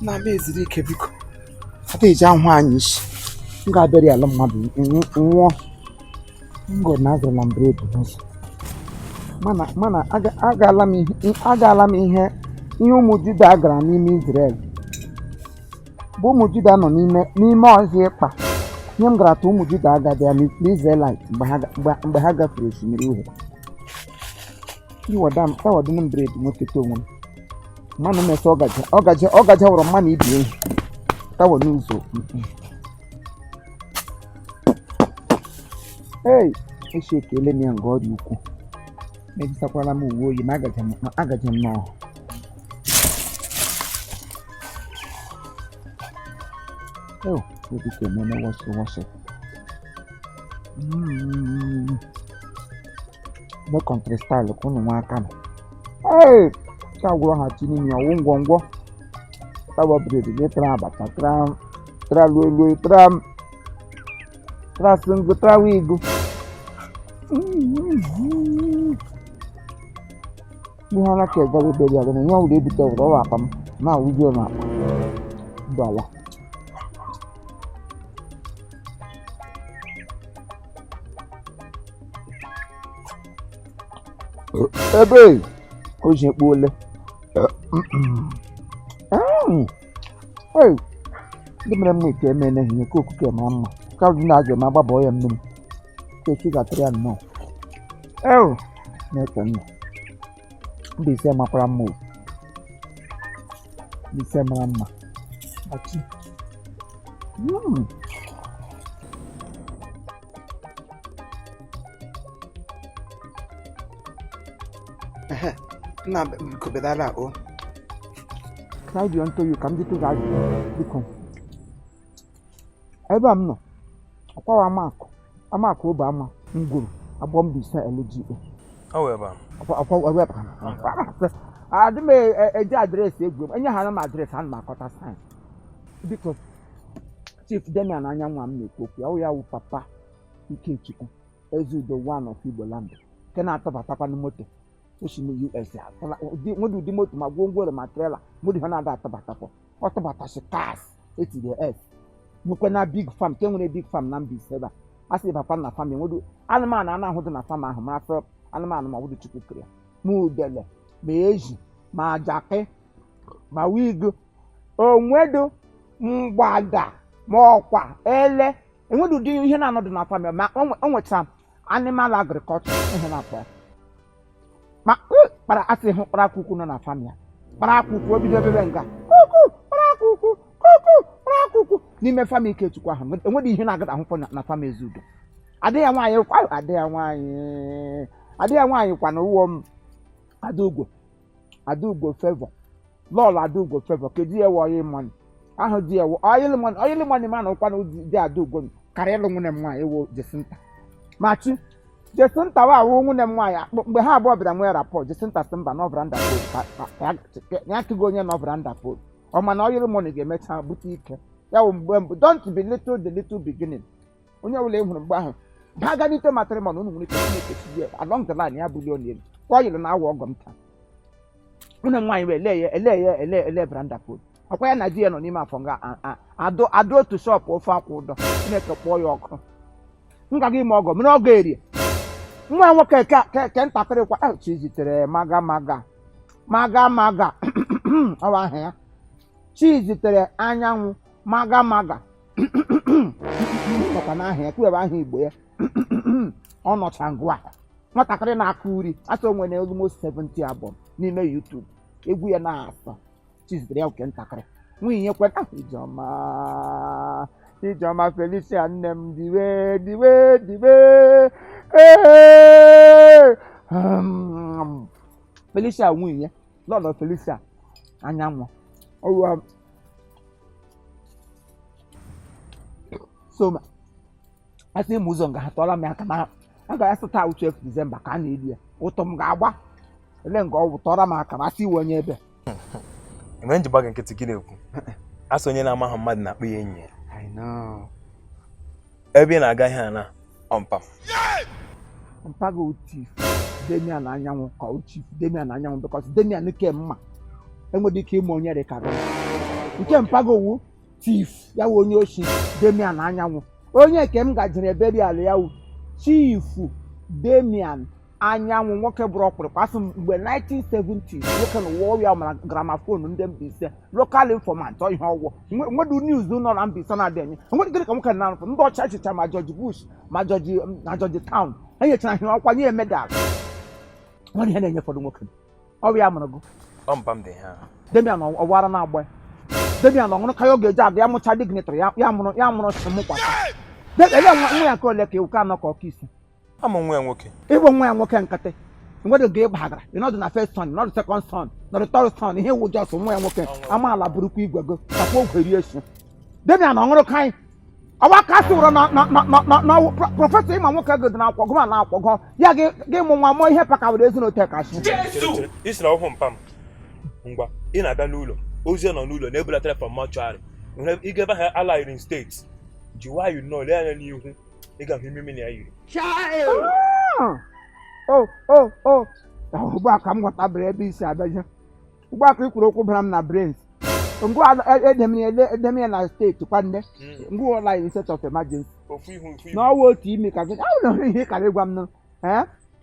Na m eziri ike biko. Ada eji ahụ anyị isi. M ga-abịarị ala mmadụ nwụọ. Ngọ na azụrụla m bread n'ụzọ. Mana agaala m ihe ihe ụmụ Juda gara n'ime Izrel. Mgbe ụmụ Juda nọ n'ime ọhịa ịkpa, ihe m gara tụ ụmụ Juda agadi ya n'Izrelite mgbe ha gafere osimiri uhie. Iwada m tawadịnụ m bread nwetata onwe m. Mmanụ mmesa ọgaje ọgaje ọgaje wụrụ mmanụ ibi ehi tawa n'ụzọ. Ei, echi ekele m ya nga ọ dị ukwuu. Mejisakwala m uwe oyi ma agaje m n'ọhụ. Oh, obi ka ememe wọsị wọsị. Ebe country style ka unu nwe aka nọ. Ee, ka gwụrụ ha chi n'ime ọwụ ngwongwo. Tawa bread gị tara abacha tara tara luo luo tara tara singo tara wigo. Ihe ọra ka egaghị eberi ya na ihe ọbụla ebute wụrụ ọwa akpa m na-awụzi ya n'akpa ndụ ala. Ebe o ji ekpu ole. Ee, ndị mere mma ite eme n'ehihie ka okuke mara mma ka ọ dị na-aga eme agbabọ ya mmiri ka echi ga-atụrụ ya nnọọ. Ew, na-eche nna Mbaise makwara mma o. Mbaise mara mma. Achi. Ehe, nna biko bedara o. Can I be unto you ka m jụtụ gị ajụjụ biko. Ebe a m nọ, ọkwawa Amakụ, Amakụ obe ama ngwuru agbọ Mbaise LGA. Ọ wụ ebe a. Ọkwa ebe a. Adị m eji address egwu egwu. Enye ha na m address ana m akọta sign. Biko, Chief Damian Anyanwụ m na-ekwu okwu ya, ọ ya wụ papa Ikechukwu Ezeudo one of Igbo land nke na-atọbatakwanụ moto osi m US nwere ụdị moto ma gwongworo ma trailer moto ha na-ada atọbatakwa ọ tọbatasị cars etiri S nwekwa na big farm nke nwere big farm na Mbaise ebe a a sị bakwa na farm enwedo anụmanụ a na-ahụdụ na farm ahụ ma afọ anụmanụ ma ọ bụdụ Chukwu kere ya ma udele ma ezi ma jakị ma wigo onwedo mgbada ma ọkwa ele enwedo ụdị ihe na-anọdụ na farm ya ma o nwechara animal agriculture ihe na-akpọ ya ma kpara asị hụ kpara akwụkwọ nọ na farm ya kpara akwụkwọ obido ebebe nga kuku kpara akwụkwọ kuku kpara akwụkwọ n'ime farm Ikechukwu ahụ enweghị ihe na-agada ahụfọ na farm Ezeudo adị ya nwaanyị kwa adị ya nwaanyị adị ya nwaanyị kwa na ụwọ m Adaugo Adaugo Favour lọlọ Adaugo Favour kedu ya wụ oil money ahụ di ya wụ oil money oil money ma na ụkwa na di Adaugo karịa ịlụ nwunye m nwaanyị wụ Jacinta ma chi Jacinta wa awụ nwunye m nwaanyị akpọ mgbe ha abụọ bịara nwee rapport Jacinta sị mba nọ veranda pole ka ya tụgo onye nọ veranda pole ọ ma na oil money ga-emecha bute ike ya wụ mgbe mbụ don't be little the little beginning onye ọbụla ị hụrụ mgbe ahụ baga n'ite matrimony unu nwere ike Chineke chi ya along the line ya bulie onye elu ka ọ yiri na-awa ọgọ m taa nwunye m nwaanyị wee ele ya ele ya ele ele veranda pole ọkwa ya na di ya nọ n'ime afọ nga adụ adụ otu shop ofe akwụ ụdọ Chineke kpọọ ya ọkụ m gaga ime ọgọ mere ọgọ erie nwa ya nwoke ke ntakịrị kwa chi zitere maga maga maga maga ọwa aha ya chi zitere anyanwụ maga maga nọkwa n'aha ya kwuebe aha Igbo ya ọ nọcha ngwa nwatakịrị na-akụ uri asị o nwere almost 70 album n'ime YouTube egwu ya na-asọ chi zitere ya nke ntakịrị nwunye ya kwe Ijeọma Ijeọma Felicia nne m diwe diwe diwe ee Felicia nwunye lọlọ Felicia Anyanwụ ọwụwa so asị m ụzọ nga ha tọọla m aka na a ga-asị taa 12 Disemba ka a na-eli ya ụtọ m ga-agba ele nga ọ bụ tọọra m aka ma asị iwe onye ebe mgbe m ji gba gị nkịtị gị na-ekwu asị onye na-amaghị mmadụ na-akpọ ya enyi ya I know. Ebe ị na-aga ihe a na ọmpa mpago Chief Damian Anyanwụ ka ọ Chief Damian Anyanwụ because Damian ke mma enweghị ike ịma onye dị ka gị. Nke mpa gị wụ thief, ya wụ onye oshi Damian Anyanwụ. Onye nke m gajere burial ya wụ Chief Damian Anyanwụ, nwoke bụrụ ọkpụrụkpụ asị mgbe 1970 nwoke na ụwa ya mara gramophone ndị Mbaise, local informant, ọ ihe ọgwụ nwedu news nọ na Mbaise na-adị enye enwere. Gịnị ka nwoke na-arụpụ ndị ọcha echicha ma George Bush ma George na George Town enyechara ihe ọkwa nye medal, nwere ihe na-enye ụfọdụ nwoke. Ọ bụ ya mụrụ gị? Ọ mpa m dị ha. Damian ọwara na-agba Damian ọṅụrụ ka ya ọ ga-eji aga ya mụcha dignitary ya, ya mụrụ ya mụrụ sị mụkwasa. Ele nwa ya nke ole ka ewu ka anọ ka ọka ise? Amụ nwa ya nwoke. Ịbụ nwa ya nwoke nkịtị nwere ga ịgbagara ịnọdụ na first son, nọdụ second son, nọdụ third son, ihe wụ just nwa ya nwoke amaala burukwa igwe go takwa ogwe rie esu. Damian ọṅụrụ ka anyị ọwa ka sị wụrụ na na na na na na professor ịma nwoke gị dị n'akwụkwọ gụma na akwụkwọ gụọ ya gị gị mụ nwa mụọ ihe paka were ezinụlọ kashi. Chere, chere. Isi na ọhụ mpa m, ngwa, ị na-abịa n'ụlọ ozi nọ n'ụlọ na-ebulatara from mortuary. Ị ga ebe ha ala yiri steeti ji nwayọọ nọ lee anya n'ihu, ị ga-ahụ ime na ya yiri. O ugbu a ka m ghọtabere ebe isi abịaje. Ugbu a ka ị kwuru okwu bara m na brains. Ngwa, edem ya na steeti kwanne ngwa ụlọ in state of emergency. Ofu ihu, ofu ihu. Na ọwa otu imi ka gị ahụ na ihe kara ịgwa m nụ ee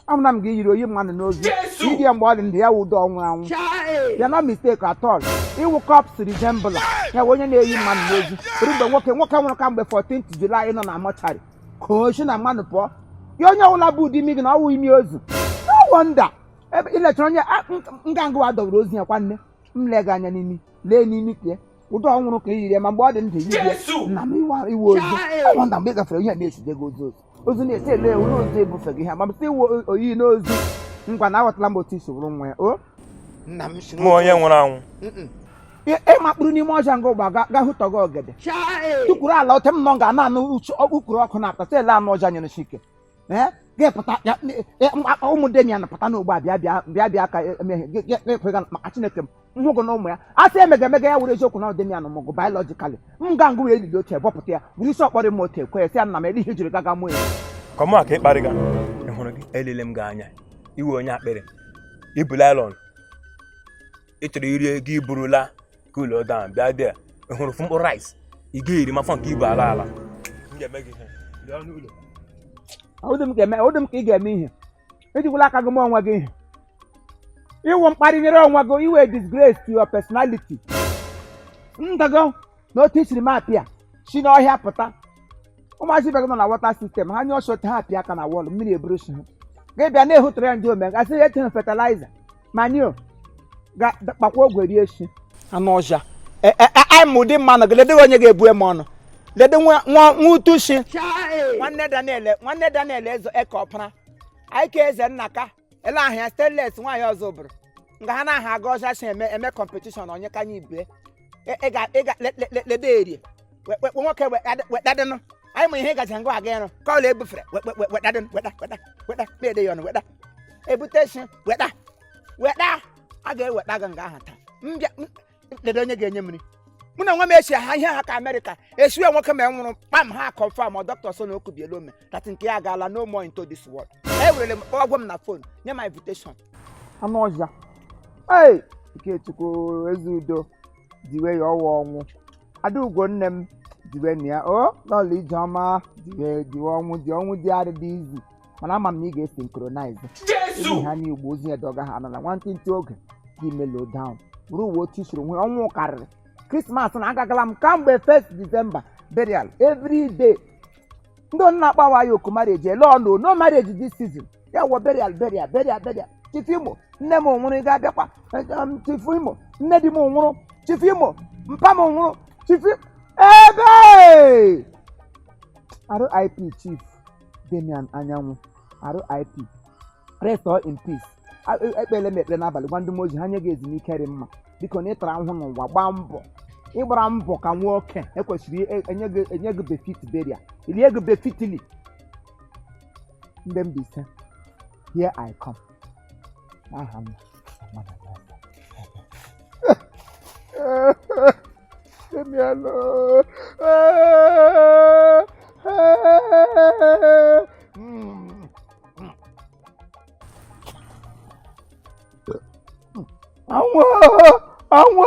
amụna m gị yiri oyi mmadụ n'ozu iri ya mgbe ọ dị ndụ ya wụ ụdọ ọnwụ anwụ ya no mistake at all. Iwu corpse resembler ya wụ onye na-eyi mmadụ n'ozu ruo mgbe nwoke nwoke nwụrụ kamgbe 14th July nọ na mortuary ka o si na mmadụ pụọ ya onye ọbụla bụ ụdị imi gị na ọwụ imi ozu. No wonder ebe ị lechara onye nga ngụwa dọbara ozu ya kwanne m lee gị anya n'imi, lee n'imi tie ụdọ ọnwụrụ ka i yiri ya ma mgbe ọ dị ndụ yiri ya nna m iwa iwe ozu. No wonder mgbe ị gafere ihe a na-eside gị ozu ozu ozu na-esi ele ewu n'ozu ebufe gị ha ma sị iwe oyi n'ozu. Ngwa, na aghọtala m otu isi bụrụ nwa ya o. Nna m si Mụ onye nwụrụ anwụ. Ịmakpụrụ n'ime ọja nga ụgba ga hụtọgị ogede tukwuru ala ote m nọ ga na-anụ ukpuru ọkụ na-apụta sị ele anụ ọja nyere chike ee gị-pụta ya ụmụ Damian pụta n'ogbe a bịa bịa bịa bịa ka emeghe gị maka Chineke m nhụ gị na ụmụ ya a sị emega emega ya were eziokwu na ọ Damian mụgụ biologically m ga ngụ wee elili oche bọpụta ya were isi ọkpọrọ m otu ekwe ya sị ya nna m ele ihe jiri gaga mụ ya. Ka mụ ka ịkparị ga ị hụrụ gị elele m gị anya iwe onye akpịrị ibu nylon ị chọrọ iri ego iburula cool down bịa dị ị hụrụ ofu mkpụrụ rice ị ga-eri mafọ nke ibu ala ala m ga-eme gị ihe bịa n'ụlọ. Ụdị m ga-eme ụdị m ka ị ga-eme ihe ejikwala aka gị mee onwe gị ihe iwu mkparị nyere onwe gị iwe disgrace to your personality ndago na otu isiri m apịa si n'ọhịa pụta ụmụazị ibe gị nọ na water system ha nye ọsọ ha apịa aka na wall mmiri eburu si ha gị bịa na-ehụtara ya ndị ome gasị ya etinye fertilizer manure ga kpakwa ogwe rie shi anụ ọhịa anyị ma ụdị mmanụ gị ledeghị onye ga-ebu m ọnụ lede nwa nwa utu shi nwanne Daniel, nwanne Daniel ezo eke ọpara anyị ka eze nnaka ele ahụ ya stainless nwaanyị ọzọ bụrụ nga ha na-aha aga ọcha si eme eme competition onye ka anyị ibie ịga lede erie nwoke wetadịnụ anyị ma ihe gacha ngwa aga ịrụ ka ọla ebufere wetadịnụ weta weta weta na-ede ya ọnụ weta ebute shi weta weta a ga-eweta gị nga aha taa mbịa lede onye ga-enye mmiri mụ na onwe m esi ha ihe ha ka Amerịka esiwe nwoke ma e nwụrụ kpam ha confirm ọ dọkịta so na okubiela ome that nke ya agaala no more into this world. E werele m kpọọ m na phone nye m invitation anụ ọhịa. Ei, Ikechukwu eze udo diwe ya ọwa ọnwụ Adaugo nne m diwe na ya o lọla ijeọma diwe diwe ọnwụ dị ọnwụ dị adịdị izi mana ama m na ị ga-esynchronize ezi ha n'igbo ozi ya dọga ha anala nwantịntị oge gị mellow down bụrụ uwe otu isiri nwee ọnwụ karịrị Christmas na agagala m kamgbe 1st December burial every day ndị nna akpawa ya oku marriage ele ọnụ no marriage this season ya wọ burial burial burial burial. Chief Imo nne m nwụrụ ị ga-abịakwa. Chief Imo nne di m nwụrụ, Chief Imo mpa m nwụrụ, Chief ebe RIP Chief Damian Anyanwụ RIP, rest all in peace. Ekpele m ekpere n'abalị gwa ndị m ozi ha nye gị ezumike dị mma biko na ịtara ahụhụ n'ụwa gbaa mbọ ịgbara mbọ ka nwoke ekwesịrị enye gị befit burial ilie gị befitly. Ndị Mbaise, here I come. Aha m Amada Jasa. Damian, Anwụ, anwụ.